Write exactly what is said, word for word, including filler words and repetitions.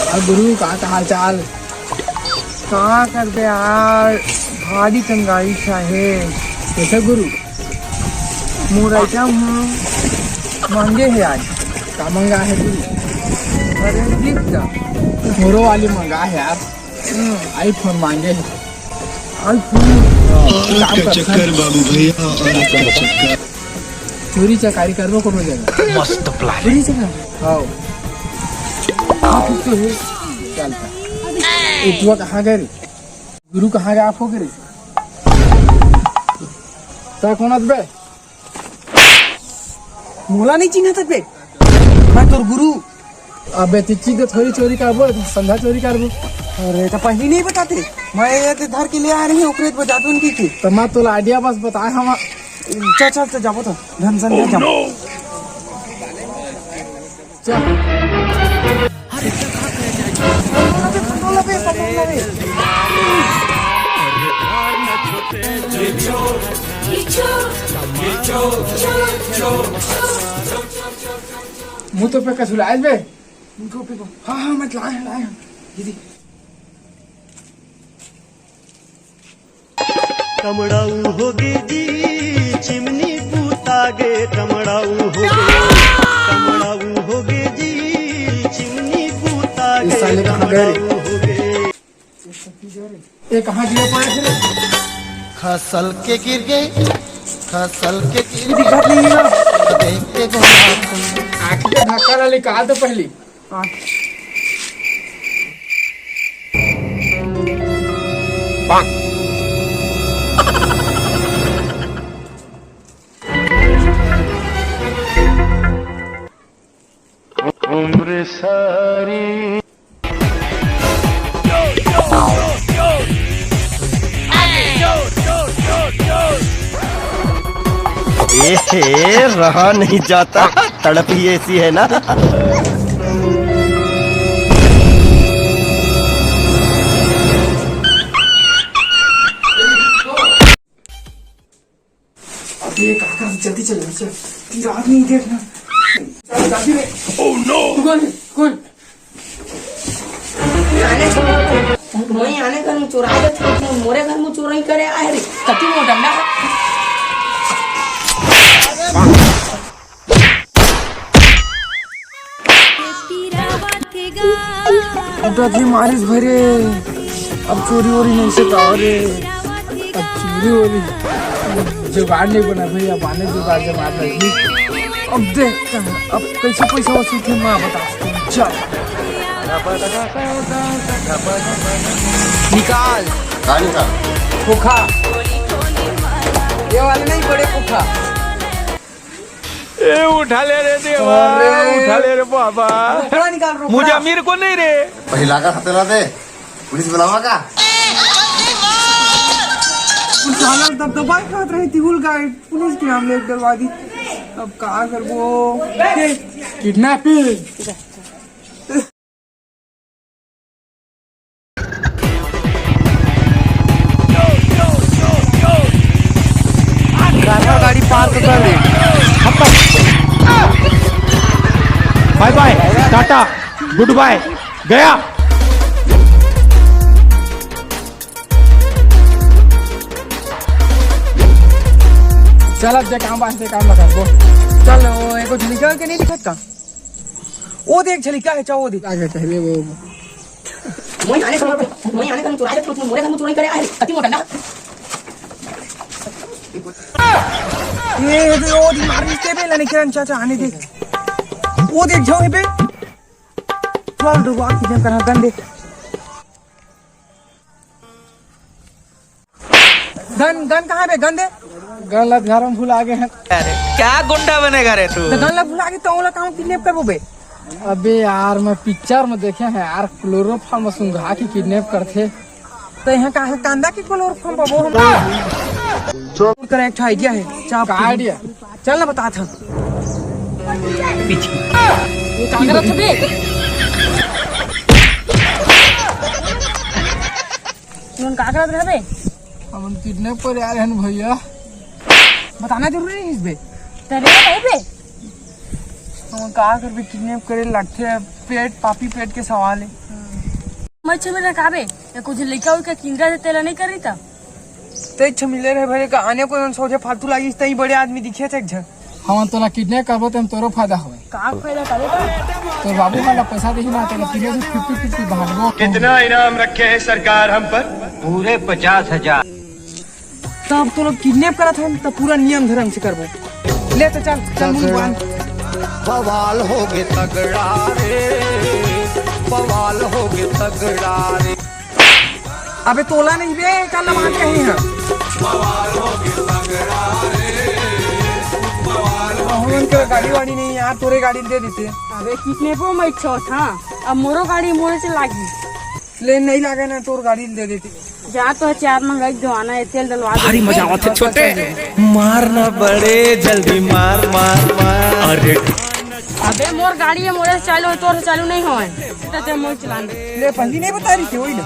और गुरु, का, का हाल चाल? का करबे यार, भारी तंगाई सा हे। कैसे गुरु? मोर item ह मांगे हे आज। का मंगा हे गुरु? अरे, gift का। मोरो वाली मंगा हे यार। हम्म। iPhone मांगे हे। iPhone? हाँ, काम का कर। चक्कर बाबू भैया, और का चक्कर। चोरी चकारी करबो कोनो जगह। मस्त plan। चोरी चकारी? हाँ। आप तो हे। चल। ए, तू कहाँ गए रे? गुरु कहाँ गए? आप हो गए रे? ता कौन आदमी? मोला नहीं चिन्हत बे? मैं तोर गुरु। अबे तिच्ची तो थोड़ी चोरी करबो, संधा चोरी करबो। अरे, तो पहली नहीं बताते? मैं ये तो धर के ले आ रही हूँ, ओकरे तो बजाते उनकी की। तो मैं तोला idea बस बताए हम। चल, चल, तो जाबो तो। धन सन ले जाओ। चल। मुंह तो पे कसुलाए बे। मुंह तो पे को। हाँ, हाँ, मैं लाए, लाए। दीदी। तमड़ाऊ होगे जी, चिमनी बूता गे, तमड़ाऊ होगे, तमड़ाऊ होगे जी, चिमनी बूता गे, ये साले कहाँ गए रे? तमड़ाऊ होगे। ये कहाँ गिरे पड़े थे रे? खसल के गिर गए, खसल के गिर गए। दिखत नहीं है ना। देख के घुमा। आँखी के धक्का ला निकाल तो पहली। उम्र सारी। ए, रहा नहीं जाता, तड़प ही ऐसी है ना। अबे काका, जल्दी चल, चल। तेरा आदमी देखना। चल, जल्दी रे। Oh no! कौन है? कौन? आने, मैं आने घर में चोराई देत हूँ, मोरे घर में चोराई करे आए रे। कति मोर डंडा है। अब तो अभी मारिस भरे, अब चोरी वोरी नहीं से का रे, अब चोरी वोरी जुगाड़ नहीं बना भैया, बाने जुगाड़ जमा लगी। अब देखते हैं, अब कैसे पैसा वसूल के माँ बता सकते हैं। चल। निकाल। कहाँ निकाल? खोखा। ये वाले नहीं, बड़े खोखा। ए, उठा ले रे देवा, अरे। उठा ले रे बाबा। रोकड़ा निकाल, रोकड़ा। मुझे अमीर को नहीं रे। पहिला का खतरा दे, पुलिस बुलावा का? पुलिस वाला दबदबा ही खात रहे, तिहुल का पुलिस के नाम ले डलवा दी। अब का करबो? Kidnapping। ड्राइवर गाड़ी पार्क कर दे। बाय बाय, टाटा, गुड बाय, गया। चल, अब जे काम बांचथे, काम लगा दो। चल, वो एगो झलिका के नहीं दिखत का? वो देख, झलिका है, चाहो वो देख। आगे चले वो। मोई आने कर, मोई आने कर, चुराई दे, मोरे घर में चुराई करे आए, कति मोटा ना। ये, ये तो वो दी मार रिश्ते पे, लाने किरण चाचा आने दे। वो देख, जाओ ये पे। चल, डुबा के जम करा, गन दे। गन, गन कहाँ बे? गन दे। गन ला घर में भुला गे हन। अरे, क्या गुंडा बनेगा रे तू? तो गन ला भुला गे तो ओला कहाँ किडनैप करबो बे? अबे यार, मैं पिक्चर में देखे हैं यार, क्लोरोफॉर्म में सुंघा के किडनैप करथे। तो यहाँ कहाँ कांदा के क्लोरोफॉर्म पाबो हम? चल। तेरा एक ठो आइडिया है, चाप का के। आइडिया? चल ना, बतात हन। पीछे। ये का करत हबे? तुमन का करत रहबे? हमन किडनैप करे आए हन भैया। बताना जरूरी नहीं इसबे। तेरे को नहीं बे? का करबे, किडनैप करे लगथे, पेट, पापी पेट के सवाल हे। मैं छमिल रखाबे, या कुछ लइका उइका किंदा से तेला नहीं करी त? ते छमिले रहे भरे का आने को सोझे फालतू लागिस, तई बड़े आदमी दिखे थे एक झन। हमन तोला किडनैप करबो, तेम तोरो फायदा होय। का फायदा करे का? तोर बाबू मन ला पैसा देही ना, तेला तीनों से फिफ्टी फिफ्टी बांटबो। कितना इनाम रखे हैं सरकार हम पर? पूरे पचास हजार। तब तो लोग किडनैप करत हन, तब पूरा नियम धर्म से करबो। ले तो चल, चल मुंह बांध। बवाल होगे तगड़ा रे, बवाल होगे तगड़ा रे। अबे तोला नहीं बे, कल मान कहीं है। हमन के गाड़ी वाड़ी नहीं यार, तोरे गाड़ी दे देते। अबे किडनैपो मैं छोट, हाँ, अब मोरो गाड़ी मोरे से लागी। ले नहीं लागे ना, तोर गाड़ी दे देते। जा तो चार मंगाई दो आना है, तेल डलवा दे। भारी मजा आवत हे छोटे। मारना बड़े जल्दी मार, मार, मार। अरे अबे मोर गाड़ी है, मोरे से चालू है, तोर से चालू नहीं होय। तो ते मोर चलान दे। ले पहली नहीं बता रही थी, वही ना।